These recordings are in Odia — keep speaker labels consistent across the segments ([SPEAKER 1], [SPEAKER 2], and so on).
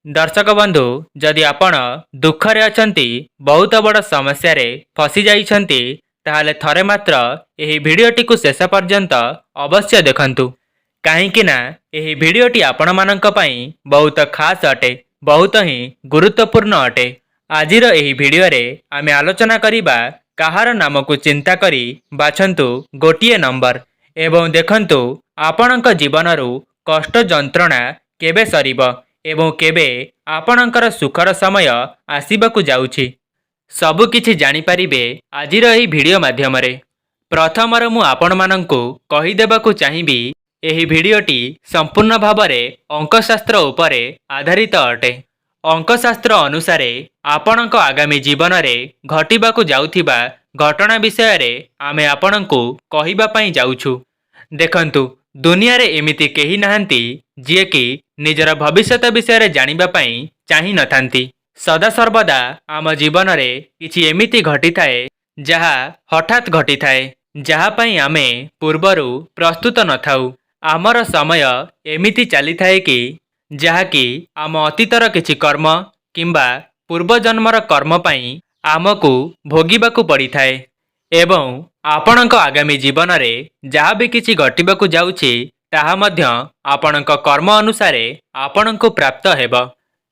[SPEAKER 1] ଦର୍ଶକ ବନ୍ଧୁ, ଯଦି ଆପଣ ଦୁଃଖରେ ଅଛନ୍ତି, ବହୁତ ବଡ଼ ସମସ୍ୟାରେ ଫସି ଯାଇଛନ୍ତି, ତାହେଲେ ଥରେ ମାତ୍ର ଏହି ଭିଡ଼ିଓଟିକୁ ଶେଷ ପର୍ଯ୍ୟନ୍ତ ଅବଶ୍ୟ ଦେଖନ୍ତୁ, କାହିଁକି ନା ଏହି ଭିଡ଼ିଓଟି ଆପଣମାନଙ୍କ ପାଇଁ ବହୁତ ଖାସ୍ ଅଟେ, ବହୁତ ହିଁ ଗୁରୁତ୍ୱପୂର୍ଣ୍ଣ ଅଟେ। ଆଜିର ଏହି ଭିଡ଼ିଓରେ ଆମେ ଆଲୋଚନା କରିବା, କାହାର ନାମକୁ ଚିନ୍ତା କରି ବାଛନ୍ତୁ ଗୋଟିଏ ନମ୍ବର ଏବଂ ଦେଖନ୍ତୁ ଆପଣଙ୍କ ଜୀବନରୁ କଷ୍ଟ ଯନ୍ତ୍ରଣା କେବେ ସରିବ ଏବଂ କେବେ ଆପଣଙ୍କର ସୁଖର ସମୟ ଆସିବାକୁ ଯାଉଛି। ସବୁକିଛି ଜାଣିପାରିବେ ଆଜିର ଏହି ଭିଡ଼ିଓ ମାଧ୍ୟମରେ। ପ୍ରଥମରୁ ମୁଁ ଆପଣମାନଙ୍କୁ କହିଦେବାକୁ ଚାହିଁବି, ଏହି ଭିଡ଼ିଓଟି ସମ୍ପୂର୍ଣ୍ଣ ଭାବରେ ଅଙ୍କଶାସ୍ତ୍ର ଉପରେ ଆଧାରିତ ଅଟେ। ଅଙ୍କଶାସ୍ତ୍ର ଅନୁସାରେ ଆପଣଙ୍କ ଆଗାମୀ ଜୀବନରେ ଘଟିବାକୁ ଯାଉଥିବା ଘଟଣା ବିଷୟରେ ଆମେ ଆପଣଙ୍କୁ କହିବା ପାଇଁ ଯାଉଛୁ। ଦେଖନ୍ତୁ, ଦୁନିଆରେ ଏମିତି କେହି ନାହାନ୍ତି ଯିଏକି ନିଜର ଭବିଷ୍ୟତ ବିଷୟରେ ଜାଣିବା ପାଇଁ ଚାହିଁନଥାନ୍ତି। ସଦାସର୍ବଦା ଆମ ଜୀବନରେ କିଛି ଏମିତି ଘଟିଥାଏ, ଯାହା ହଠାତ୍ ଘଟିଥାଏ, ଯାହା ପାଇଁ ଆମେ ପୂର୍ବରୁ ପ୍ରସ୍ତୁତ ନଥାଉ। ଆମର ସମୟ ଏମିତି ଚାଲିଥାଏ କି ଯାହାକି ଆମ ଅତୀତର କିଛି କର୍ମ କିମ୍ବା ପୂର୍ବଜନ୍ମର କର୍ମ ପାଇଁ ଆମକୁ ଭୋଗିବାକୁ ପଡ଼ିଥାଏ। ଏବଂ ଆପଣଙ୍କ ଆଗାମୀ ଜୀବନରେ ଯାହା ବି କିଛି ଘଟିବାକୁ ଯାଉଛି, ତାହା ମଧ୍ୟ ଆପଣଙ୍କ କର୍ମ ଅନୁସାରେ ଆପଣଙ୍କୁ ପ୍ରାପ୍ତ ହେବ।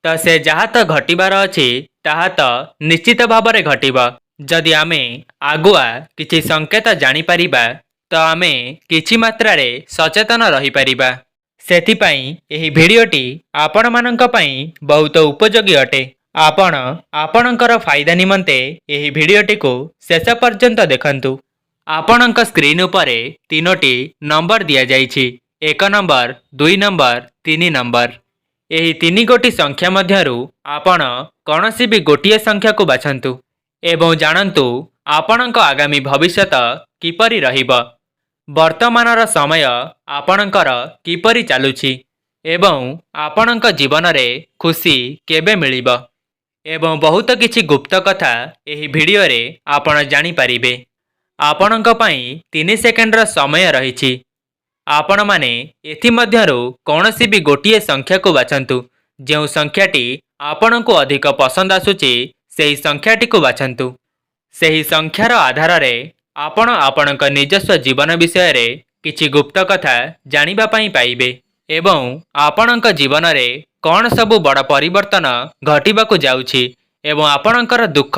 [SPEAKER 1] ତ ସେ ଯାହା ତ ଘଟିବାର ଅଛି, ତାହା ତ ନିଶ୍ଚିତ ଭାବରେ ଘଟିବ। ଯଦି ଆମେ ଆଗୁଆ କିଛି ସଂକେତ ଜାଣିପାରିବା, ତ ଆମେ କିଛି ମାତ୍ରାରେ ସଚେତନ ରହିପାରିବା। ସେଥିପାଇଁ ଏହି ଭିଡ଼ିଓଟି ଆପଣମାନଙ୍କ ପାଇଁ ବହୁତ ଉପଯୋଗୀ ଅଟେ। ଆପଣ ଆପଣଙ୍କର ଫାଇଦା ନିମନ୍ତେ ଏହି ଭିଡ଼ିଓଟିକୁ ଶେଷ ପର୍ଯ୍ୟନ୍ତ ଦେଖନ୍ତୁ। ଆପଣଙ୍କ ସ୍କ୍ରିନ୍ ଉପରେ ତିନୋଟି ନମ୍ବର ଦିଆଯାଇଛି, 1 ନମ୍ବର, 2 ନମ୍ବର, 3 ନମ୍ବର। ଏହି ତିନି ଗୋଟି ସଂଖ୍ୟା ମଧ୍ୟରୁ ଆପଣ କୌଣସି ବି ଗୋଟିଏ ସଂଖ୍ୟାକୁ ବାଛନ୍ତୁ ଏବଂ ଜାଣନ୍ତୁ ଆପଣଙ୍କ ଆଗାମୀ ଭବିଷ୍ୟତ କିପରି ରହିବ, ବର୍ତ୍ତମାନର ସମୟ ଆପଣଙ୍କର କିପରି ଚାଲୁଛି ଏବଂ ଆପଣଙ୍କ ଜୀବନରେ ଖୁସି କେବେ ମିଳିବ ଏବଂ ବହୁତ କିଛି ଗୁପ୍ତ କଥା ଏହି ଭିଡ଼ିଓରେ ଆପଣ ଜାଣିପାରିବେ। ଆପଣଙ୍କ ପାଇଁ 3 ସେକେଣ୍ଡର ସମୟ ରହିଛି। ଆପଣମାନେ ଏଥିମଧ୍ୟରୁ କୌଣସି ବି ଗୋଟିଏ ସଂଖ୍ୟାକୁ ବାଛନ୍ତୁ। ଯେଉଁ ସଂଖ୍ୟାଟି ଆପଣଙ୍କୁ ଅଧିକ ପସନ୍ଦ ଆସୁଛି, ସେହି ସଂଖ୍ୟାଟିକୁ ବାଛନ୍ତୁ। ସେହି ସଂଖ୍ୟାର ଆଧାରରେ ଆପଣ ଆପଣଙ୍କ ନିଜସ୍ୱ ଜୀବନ ବିଷୟରେ କିଛି ଗୁପ୍ତ କଥା ଜାଣିବା ପାଇଁ ପାଇବେ ଏବଂ ଆପଣଙ୍କ ଜୀବନରେ କ'ଣ ସବୁ ବଡ଼ ପରିବର୍ତ୍ତନ ଘଟିବାକୁ ଯାଉଛି ଏବଂ ଆପଣଙ୍କର ଦୁଃଖ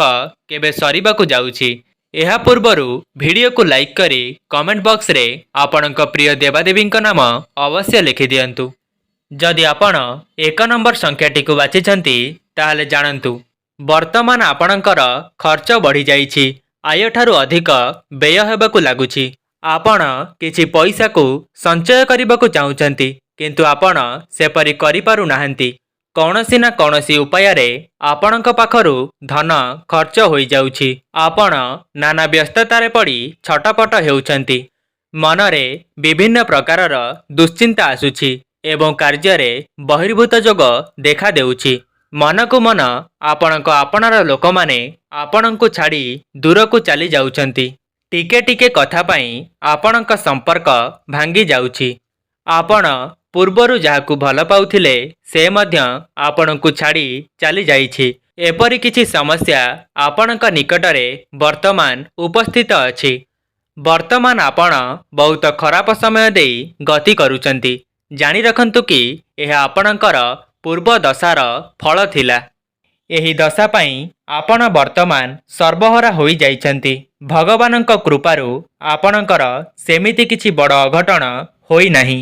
[SPEAKER 1] କେବେ ସରିବାକୁ ଯାଉଛି। ଏହା ପୂର୍ବରୁ ଭିଡ଼ିଓକୁ ଲାଇକ୍ କରି କମେଣ୍ଟ ବକ୍ସରେ ଆପଣଙ୍କ ପ୍ରିୟ ଦେବାଦେବୀଙ୍କ ନାମ ଅବଶ୍ୟ ଲେଖିଦିଅନ୍ତୁ। ଯଦି ଆପଣ 1 ନମ୍ବର ସଂଖ୍ୟାଟିକୁ ବାଛିଛନ୍ତି, ତାହେଲେ ଜାଣନ୍ତୁ ବର୍ତ୍ତମାନ ଆପଣଙ୍କର ଖର୍ଚ୍ଚ ବଢ଼ିଯାଇଛି, ଆୟଠାରୁ ଅଧିକ ବ୍ୟୟ ହେବାକୁ ଲାଗୁଛି। ଆପଣ କିଛି ପଇସାକୁ ସଞ୍ଚୟ କରିବାକୁ ଚାହୁଁଛନ୍ତି, କିନ୍ତୁ ଆପଣ ସେପରି କରିପାରୁନାହାନ୍ତି। କୌଣସି ନା କୌଣସି ଉପାୟରେ ଆପଣଙ୍କ ପାଖରୁ ଧନ ଖର୍ଚ୍ଚ ହୋଇଯାଉଛି। ଆପଣ ନାନା ବ୍ୟସ୍ତତାରେ ପଡ଼ି ଛଟପଟ ହେଉଛନ୍ତି। ମନରେ ବିଭିନ୍ନ ପ୍ରକାରର ଦୁଶ୍ଚିନ୍ତା ଆସୁଛି ଏବଂ କାର୍ଯ୍ୟରେ ବହିର୍ଭୂତ ଯୋଗ ଦେଖାଦେଉଛି। ମନକୁ ମନ ଆପଣଙ୍କ ଆପଣାର ଲୋକମାନେ ଆପଣଙ୍କୁ ଛାଡ଼ି ଦୂରକୁ ଚାଲି ଯାଉଛନ୍ତି। ଟିକେ ଟିକେ କଥା ପାଇଁ ଆପଣଙ୍କ ସମ୍ପର୍କ ଭାଙ୍ଗି ଯାଉଛି। ଆପଣ ପୂର୍ବରୁ ଯାହାକୁ ଭଲ ପାଉଥିଲେ, ସେ ମଧ୍ୟ ଆପଣଙ୍କୁ ଛାଡ଼ି ଚାଲିଯାଇଛି। ଏପରି କିଛି ସମସ୍ୟା ଆପଣଙ୍କ ନିକଟରେ ବର୍ତ୍ତମାନ ଉପସ୍ଥିତ ଅଛି। ବର୍ତ୍ତମାନ ଆପଣ ବହୁତ ଖରାପ ସମୟ ଦେଇ ଗତି କରୁଛନ୍ତି। ଜାଣି ରଖନ୍ତୁ କି ଏହା ଆପଣଙ୍କର ପୂର୍ବ ଦଶାର ଫଳ ଥିଲା। ଏହି ଦଶା ପାଇଁ ଆପଣ ବର୍ତ୍ତମାନ ସର୍ବହରା ହୋଇଯାଇଛନ୍ତି। ଭଗବାନଙ୍କ କୃପାରୁ ଆପଣଙ୍କର ସେମିତି କିଛି ବଡ଼ ଅଘଟଣ ହୋଇନାହିଁ।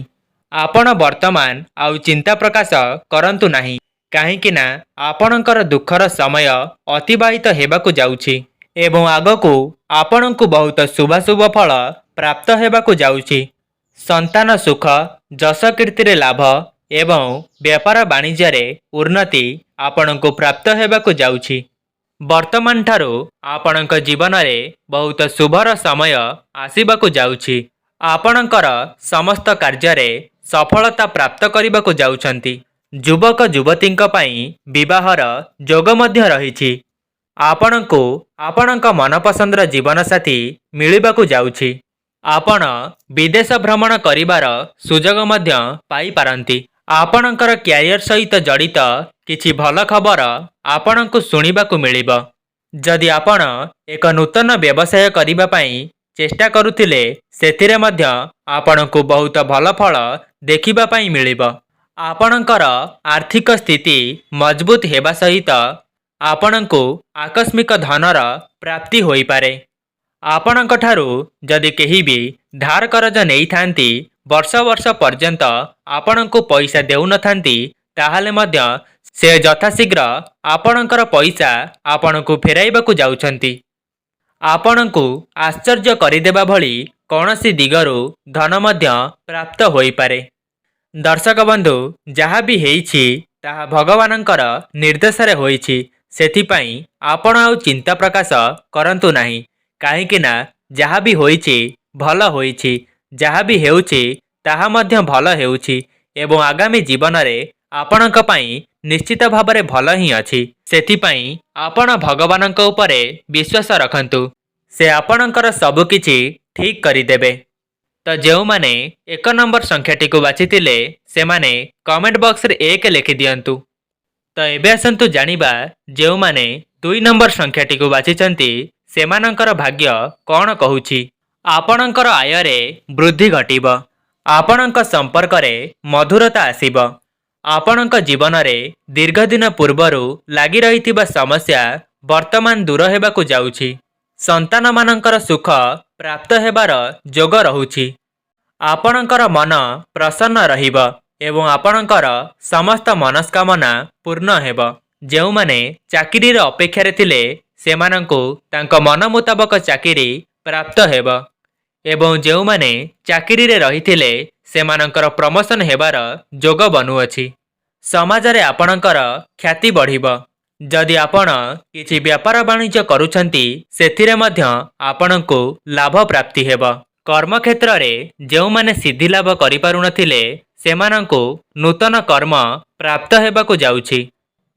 [SPEAKER 1] ଆପଣ ବର୍ତ୍ତମାନ ଆଉ ଚିନ୍ତା ପ୍ରକାଶ କରନ୍ତୁ ନାହିଁ, କାହିଁକି ନା ଆପଣଙ୍କର ଦୁଃଖର ସମୟ ଅତିବାହିତ ହେବାକୁ ଯାଉଛି ଏବଂ ଆଗକୁ ଆପଣଙ୍କୁ ବହୁତ ଶୁଭାଶୁଭ ଫଳ ପ୍ରାପ୍ତ ହେବାକୁ ଯାଉଛି। ସନ୍ତାନ ସୁଖ, ଯଶ କୀର୍ତ୍ତିରେ ଲାଭ ଏବଂ ବେପାର ବାଣିଜ୍ୟରେ ଉନ୍ନତି ଆପଣଙ୍କୁ ପ୍ରାପ୍ତ ହେବାକୁ ଯାଉଛି। ବର୍ତ୍ତମାନଠାରୁ ଆପଣଙ୍କ ଜୀବନରେ ବହୁତ ଶୁଭର ସମୟ ଆସିବାକୁ ଯାଉଛି। ଆପଣଙ୍କର ସମସ୍ତ କାର୍ଯ୍ୟରେ ସଫଳତା ପ୍ରାପ୍ତ କରିବାକୁ ଯାଉଛନ୍ତି। ଯୁବକ ଯୁବତୀଙ୍କ ପାଇଁ ବିବାହର ଯୋଗ ମଧ୍ୟ ରହିଛି। ଆପଣଙ୍କୁ ଆପଣଙ୍କ ମନପସନ୍ଦର ଜୀବନସାଥୀ ମିଳିବାକୁ ଯାଉଛି। ଆପଣ ବିଦେଶ ଭ୍ରମଣ କରିବାର ସୁଯୋଗ ମଧ୍ୟ ପାଇପାରନ୍ତି। ଆପଣଙ୍କର କ୍ୟାରିୟର ସହିତ ଜଡ଼ିତ କିଛି ଭଲ ଖବର ଆପଣଙ୍କୁ ଶୁଣିବାକୁ ମିଳିବ। ଯଦି ଆପଣ ଏକ ନୂତନ ବ୍ୟବସାୟ କରିବା ପାଇଁ ଚେଷ୍ଟା କରୁଥିଲେ, ସେଥିରେ ମଧ୍ୟ ଆପଣଙ୍କୁ ବହୁତ ଭଲ ଫଳ ଦେଖିବା ପାଇଁ ମିଳିବ। ଆପଣଙ୍କର ଆର୍ଥିକ ସ୍ଥିତି ମଜବୁତ ହେବା ସହିତ ଆପଣଙ୍କୁ ଆକସ୍ମିକ ଧନର ପ୍ରାପ୍ତି ହୋଇପାରେ। ଆପଣଙ୍କଠାରୁ ଯଦି କେହି ବି ଧାର କରଜ ନେଇଥାନ୍ତି, ବର୍ଷ ବର୍ଷ ପର୍ଯ୍ୟନ୍ତ ଆପଣଙ୍କୁ ପଇସା ଦେଉନଥାନ୍ତି, ତାହେଲେ ମଧ୍ୟ ସେ ଯଥାଶୀଘ୍ର ଆପଣଙ୍କର ପଇସା ଆପଣଙ୍କୁ ଫେରାଇବାକୁ ଯାଉଛନ୍ତି। ଆପଣଙ୍କୁ ଆଶ୍ଚର୍ଯ୍ୟ କରିଦେବା ଭଳି କୌଣସି ଦିଗରୁ ଧନ ମଧ୍ୟ ପ୍ରାପ୍ତ ହୋଇପାରେ। ଦର୍ଶକ ବନ୍ଧୁ, ଯାହା ବି ହେଇଛି ତାହା ଭଗବାନଙ୍କର ନିର୍ଦ୍ଦେଶରେ ହୋଇଛି। ସେଥିପାଇଁ ଆପଣ ଆଉ ଚିନ୍ତା ପ୍ରକାଶ କରନ୍ତୁ ନାହିଁ, କାହିଁକି ନା ଯାହା ବି ହୋଇଛି ଭଲ ହୋଇଛି, ଯାହା ବି ହେଉଛି ତାହା ମଧ୍ୟ ଭଲ ହେଉଛି ଏବଂ ଆଗାମୀ ଜୀବନରେ ଆପଣଙ୍କ ପାଇଁ ନିଶ୍ଚିତ ଭାବରେ ଭଲ ହିଁ ଅଛି। ସେଥିପାଇଁ ଆପଣ ଭଗବାନଙ୍କ ଉପରେ ବିଶ୍ୱାସ ରଖନ୍ତୁ, ସେ ଆପଣଙ୍କର ସବୁକିଛି ଠିକ୍ କରିଦେବେ। ତ ଯେଉଁମାନେ 1 ନମ୍ବର ସଂଖ୍ୟାଟିକୁ ବାଛିଥିଲେ, ସେମାନେ କମେଣ୍ଟ ବକ୍ସରେ 1 ଲେଖିଦିଅନ୍ତୁ। ତ ଏବେ ଆସନ୍ତୁ ଜାଣିବା, ଯେଉଁମାନେ 2 ନମ୍ବର ସଂଖ୍ୟାଟିକୁ ବାଛିଛନ୍ତି ସେମାନଙ୍କର ଭାଗ୍ୟ କ'ଣ କହୁଛି। ଆପଣଙ୍କର ଆୟରେ ବୃଦ୍ଧି ଘଟିବ। ଆପଣଙ୍କ ସମ୍ପର୍କରେ ମଧୁରତା ଆସିବ। ଆପଣଙ୍କ ଜୀବନରେ ଦୀର୍ଘଦିନ ପୂର୍ବରୁ ଲାଗି ରହିଥିବା ସମସ୍ୟା ବର୍ତ୍ତମାନ ଦୂର ହେବାକୁ ଯାଉଛି। ସନ୍ତାନମାନଙ୍କର ସୁଖ ପ୍ରାପ୍ତ ହେବାର ଯୋଗ ରହୁଛି। ଆପଣଙ୍କର ମନ ପ୍ରସନ୍ନ ରହିବ ଏବଂ ଆପଣଙ୍କର ସମସ୍ତ ମନସ୍କାମନା ପୂର୍ଣ୍ଣ ହେବ। ଯେଉଁମାନେ ଚାକିରିର ଅପେକ୍ଷାରେ ଥିଲେ, ସେମାନଙ୍କୁ ତାଙ୍କ ମନ ମୁତାବକ ଚାକିରି ପ୍ରାପ୍ତ ହେବ ଏବଂ ଯେଉଁମାନେ ଚାକିରିରେ ରହିଥିଲେ, ସେମାନଙ୍କର ପ୍ରମୋସନ ହେବାର ଯୋଗ ବନୁଅଛି। ସମାଜରେ ଆପଣଙ୍କର ଖ୍ୟାତି ବଢ଼ିବ। ଯଦି ଆପଣ କିଛି ବ୍ୟାପାର ବାଣିଜ୍ୟ କରୁଛନ୍ତି, ସେଥିରେ ମଧ୍ୟ ଆପଣଙ୍କୁ ଲାଭ ପ୍ରାପ୍ତି ହେବ। କର୍ମକ୍ଷେତ୍ରରେ ଯେଉଁମାନେ ସିଦ୍ଧି ଲାଭ କରିପାରୁନଥିଲେ, ସେମାନଙ୍କୁ ନୂତନ କର୍ମ ପ୍ରାପ୍ତ ହେବାକୁ ଯାଉଛି।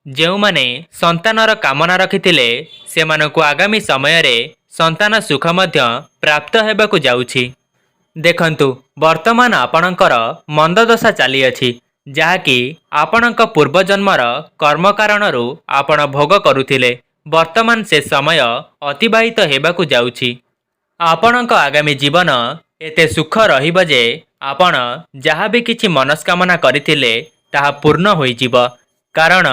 [SPEAKER 1] ଯେଉଁମାନେ ସନ୍ତାନର କାମନା ରଖିଥିଲେ, ସେମାନଙ୍କୁ ଆଗାମୀ ସମୟରେ ସନ୍ତାନ ସୁଖ ମଧ୍ୟ ପ୍ରାପ୍ତ ହେବାକୁ ଯାଉଛି। ଦେଖନ୍ତୁ, ବର୍ତ୍ତମାନ ଆପଣଙ୍କର ମନ୍ଦଦଶା ଚାଲିଅଛି, ଯାହାକି ଆପଣଙ୍କ ପୂର୍ବଜନ୍ମର କର୍ମ କାରଣରୁ ଆପଣ ଭୋଗ କରୁଥିଲେ। ବର୍ତ୍ତମାନ ସେ ସମୟ ଅତିବାହିତ ହେବାକୁ ଯାଉଛି। ଆପଣଙ୍କ ଆଗାମୀ ଜୀବନ ଏତେ ସୁଖ ରହିବ ଯେ ଆପଣ ଯାହା ବି କିଛି ମନସ୍କାମନା କରିଥିଲେ, ତାହା ପୂର୍ଣ୍ଣ ହୋଇଯିବ। କାରଣ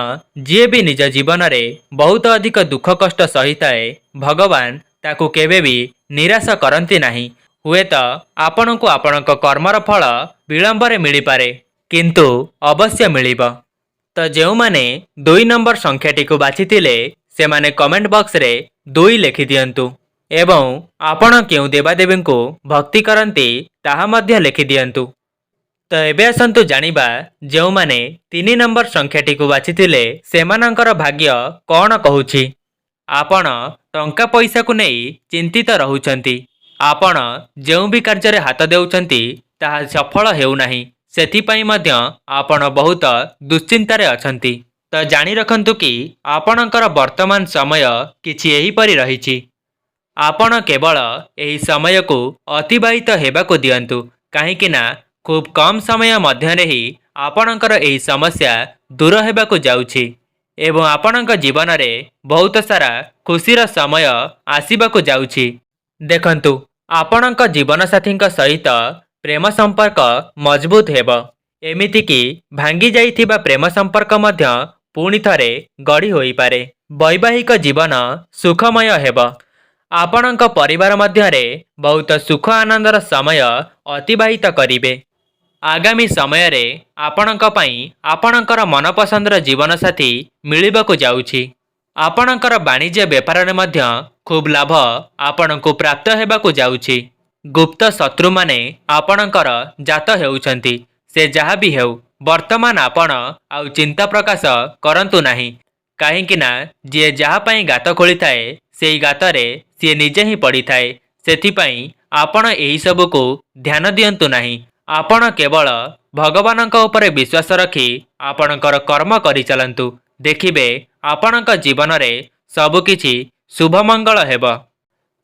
[SPEAKER 1] ଯିଏ ବି ନିଜ ଜୀବନରେ ବହୁତ ଅଧିକ ଦୁଃଖ କଷ୍ଟ ସହିଥାଏ, ଭଗବାନ ତାକୁ କେବେ ବି ନିରାଶ କରନ୍ତି ନାହିଁ। ହୁଏତ ଆପଣଙ୍କୁ ଆପଣଙ୍କ କର୍ମର ଫଳ ବିଳମ୍ବରେ ମିଳିପାରେ, କିନ୍ତୁ ଅବଶ୍ୟ ମିଳିବ। ତ ଯେଉଁମାନେ 2 ନମ୍ବର ସଂଖ୍ୟାଟିକୁ ବାଛିଥିଲେ, ସେମାନେ କମେଣ୍ଟ ବକ୍ସରେ 2 ଲେଖିଦିଅନ୍ତୁ ଏବଂ ଆପଣ କେଉଁ ଦେବାଦେବୀଙ୍କୁ ଭକ୍ତି କରନ୍ତି, ତାହା ମଧ୍ୟ ଲେଖିଦିଅନ୍ତୁ। ତ ଏବେ ଆସନ୍ତୁ ଜାଣିବା, ଯେଉଁମାନେ 3 ନମ୍ବର ସଂଖ୍ୟାଟିକୁ ବାଛିଥିଲେ ସେମାନଙ୍କର ଭାଗ୍ୟ କ'ଣ କହୁଛି। ଆପଣ ଟଙ୍କା ପଇସାକୁ ନେଇ ଚିନ୍ତିତ ରହୁଛନ୍ତି। ଆପଣ ଯେଉଁ ବି କାର୍ଯ୍ୟରେ ହାତ ଦେଉଛନ୍ତି, ତାହା ସଫଳ ହେଉନାହିଁ। ସେଥିପାଇଁ ମଧ୍ୟ ଆପଣ ବହୁତ ଦୁଶ୍ଚିନ୍ତାରେ ଅଛନ୍ତି। ତ ଜାଣି ରଖନ୍ତୁ କି ଆପଣଙ୍କର ବର୍ତ୍ତମାନ ସମୟ କିଛି ଏହିପରି ରହିଛି। ଆପଣ କେବଳ ଏହି ସମୟକୁ ଅତିବାହିତ ହେବାକୁ ଦିଅନ୍ତୁ, କାହିଁକି ନା ଖୁବ୍ କମ୍ ସମୟ ମଧ୍ୟରେ ହିଁ ଆପଣଙ୍କର ଏହି ସମସ୍ୟା ଦୂର ହେବାକୁ ଯାଉଛି ଏବଂ ଆପଣଙ୍କ ଜୀବନରେ ବହୁତ ସାରା ଖୁସିର ସମୟ ଆସିବାକୁ ଯାଉଛି। ଦେଖନ୍ତୁ, ଆପଣଙ୍କ ଜୀବନସାଥୀଙ୍କ ସହିତ ପ୍ରେମ ସମ୍ପର୍କ ମଜବୁତ ହେବ। ଏମିତିକି ଭାଙ୍ଗି ଯାଇଥିବା ପ୍ରେମ ସମ୍ପର୍କ ମଧ୍ୟ ପୁଣି ଥରେ ଗଢ଼ି ହୋଇପାରେ। ବୈବାହିକ ଜୀବନ ସୁଖମୟ ହେବ। ଆପଣଙ୍କ ପରିବାର ମଧ୍ୟରେ ବହୁତ ସୁଖ ଆନନ୍ଦର ସମୟ ଅତିବାହିତ କରିବେ। ଆଗାମୀ ସମୟରେ ଆପଣଙ୍କ ପାଇଁ ଆପଣଙ୍କର ମନପସନ୍ଦର ଜୀବନସାଥୀ ମିଳିବାକୁ ଯାଉଛି। ଆପଣଙ୍କର ବାଣିଜ୍ୟ ବେପାରରେ ମଧ୍ୟ ଖୁବ୍ ଲାଭ ଆପଣଙ୍କୁ ପ୍ରାପ୍ତ ହେବାକୁ ଯାଉଛି। ଗୁପ୍ତ ଶତ୍ରୁମାନେ ଆପଣଙ୍କର ଜାତ ହେଉଛନ୍ତି। ସେ ଯାହା ବି ହେଉ, ବର୍ତ୍ତମାନ ଆପଣ ଆଉ ଚିନ୍ତା ପ୍ରକାଶ କରନ୍ତୁ ନାହିଁ, କାହିଁକି ନା ଯିଏ ଯାହା ପାଇଁ ଗାତ ଖୋଳିଥାଏ, ସେଇ ଗାତରେ ସିଏ ନିଜେ ହିଁ ପଡ଼ିଥାଏ। ସେଥିପାଇଁ ଆପଣ ଏହିସବୁକୁ ଧ୍ୟାନ ଦିଅନ୍ତୁ ନାହିଁ। ଆପଣ କେବଳ ଭଗବାନଙ୍କ ଉପରେ ବିଶ୍ୱାସ ରଖି ଆପଣଙ୍କର କର୍ମ କରିଚାଲନ୍ତୁ। ଦେଖିବେ, ଆପଣଙ୍କ ଜୀବନରେ ସବୁକିଛି ଶୁଭମଙ୍ଗଳ ହେବ।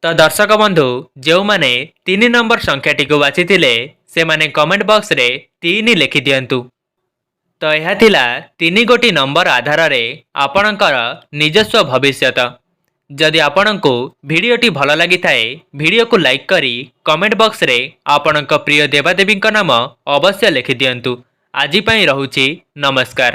[SPEAKER 1] ତ ଦର୍ଶକ ବନ୍ଧୁ, ଯେଉଁମାନେ 3 ନମ୍ବର ସଂଖ୍ୟାଟିକୁ ବାଛିଥିଲେ, ସେମାନେ କମେଣ୍ଟ ବକ୍ସରେ 3 ଲେଖିଦିଅନ୍ତୁ। ତ ଏହା ଥିଲା ତିନି ଗୋଟି ନମ୍ବର ଆଧାରରେ ଆପଣଙ୍କର ନିଜସ୍ୱ ଭବିଷ୍ୟତ। ଯଦି ଆପଣଙ୍କୁ ଭିଡ଼ିଓଟି ଭଲ ଲାଗିଥାଏ, ଭିଡ଼ିଓକୁ ଲାଇକ୍ କରି କମେଣ୍ଟ ବକ୍ସରେ ଆପଣଙ୍କ ପ୍ରିୟ ଦେବାଦେବୀଙ୍କ ନାମ ଅବଶ୍ୟ ଲେଖିଦିଅନ୍ତୁ। ଆଜି ପାଇଁ ରହୁଛି, ନମସ୍କାର।